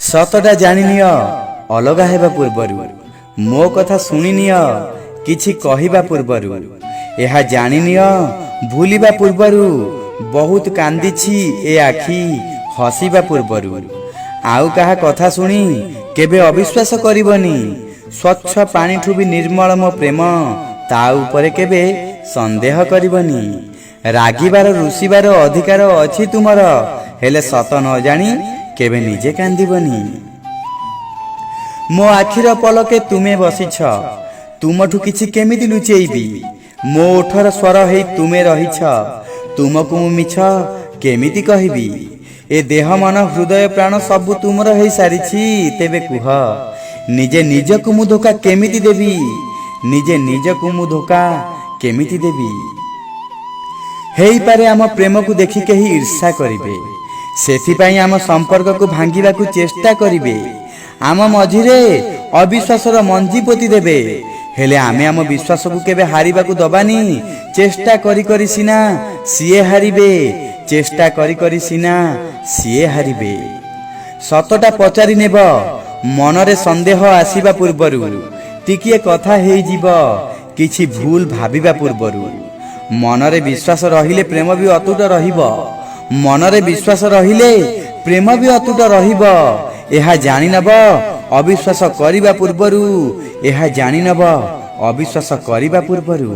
ସତଟା ଜାଣିନିଅ ଅଲଗା ହେବା ପୂର୍ବରୁ, ମୋ କଥା ଶୁଣିନିଅ କିଛି କହିବା ପୂର୍ବରୁ, ଏହା ଜାଣିନିଅ ଭୁଲିବା ପୂର୍ବରୁ, ବହୁତ କାନ୍ଦିଛି ଏ ଆଖି ହସିବା ପୂର୍ବରୁ। ଆଉ କାହା କଥା ଶୁଣି କେବେ ଅବିଶ୍ୱାସ କରିବନି। ସ୍ୱଚ୍ଛ ପାଣିଠୁ ବି ନିର୍ମଳ ମୋ ପ୍ରେମ, ତା ଉପରେ କେବେ ସନ୍ଦେହ କରିବନି। ରାଗିବାର ରୁଷିବାର ଅଧିକାର ଅଛି ତୁମର, ହେଲେ ସତ ନ ଜାଣି କେବେ ନିଜେ କାନ୍ଦିବନି। ମୋ ଆଖିର ପଲକେ ତୁମେ ବସିଛ, ତୁମଠୁ କିଛି କେମିତି ଲୁଚେଇବି? ମୋ ଓଠର ସ୍ୱର ହେଇ ତୁମେ ରହିଛ, ତୁମକୁ ମୁଁ ମିଛ କେମିତି କହିବି? ଏ ଦେହ ମନ ହୃଦୟ ପ୍ରାଣ ସବୁ ତୁମର ହେଇସାରିଛି, ତେବେ କୁହ ନିଜେ ନିଜକୁ ମୁଁ ଧୋକା କେମିତି ଦେବି? ନିଜେ ନିଜକୁ ମୁଁ ଧୋକା କେମିତି ଦେବି? ହେଇପାରେ ଆମ ପ୍ରେମକୁ ଦେଖି କେହି ଈର୍ଷା କରିବେ, ସେଥିପାଇଁ ଆମ ସମ୍ପର୍କକୁ ଭାଙ୍ଗିବାକୁ ଚେଷ୍ଟା କରିବେ, ଆମ ମଝିରେ ଅବିଶ୍ୱାସର ମଞ୍ଜି ପୋତି ଦେବେ। ହେଲେ ଆମେ ଆମ ବିଶ୍ୱାସକୁ କେବେ ହାରିବାକୁ ଦବାନି। ଚେଷ୍ଟା କରି କରି ସିନା ସିଏ ହାରିବେ, ଚେଷ୍ଟା କରି କରି ସିନା ସିଏ ହାରିବେ। ସତଟା ପଚାରି ନେବ ମନରେ ସନ୍ଦେହ ଆସିବା ପୂର୍ବରୁ, ଟିକିଏ କଥା ହେଇଯିବ କିଛି ଭୁଲ ଭାବିବା ପୂର୍ବରୁ। ମନରେ ବିଶ୍ୱାସ ରହିଲେ ପ୍ରେମ ବି ଅତୁଟ ରହିବ, ମନରେ ବିଶ୍ୱାସ ରହିଲେ ପ୍ରେମ ବି ଅତୁଟ ରହିବ, ଏହା ଜାଣିନବ ଅବିଶ୍ୱାସ କରିବା ପୂର୍ବରୁ, ଏହା ଜାଣିନବ ଅବିଶ୍ୱାସ କରିବା ପୂର୍ବରୁ।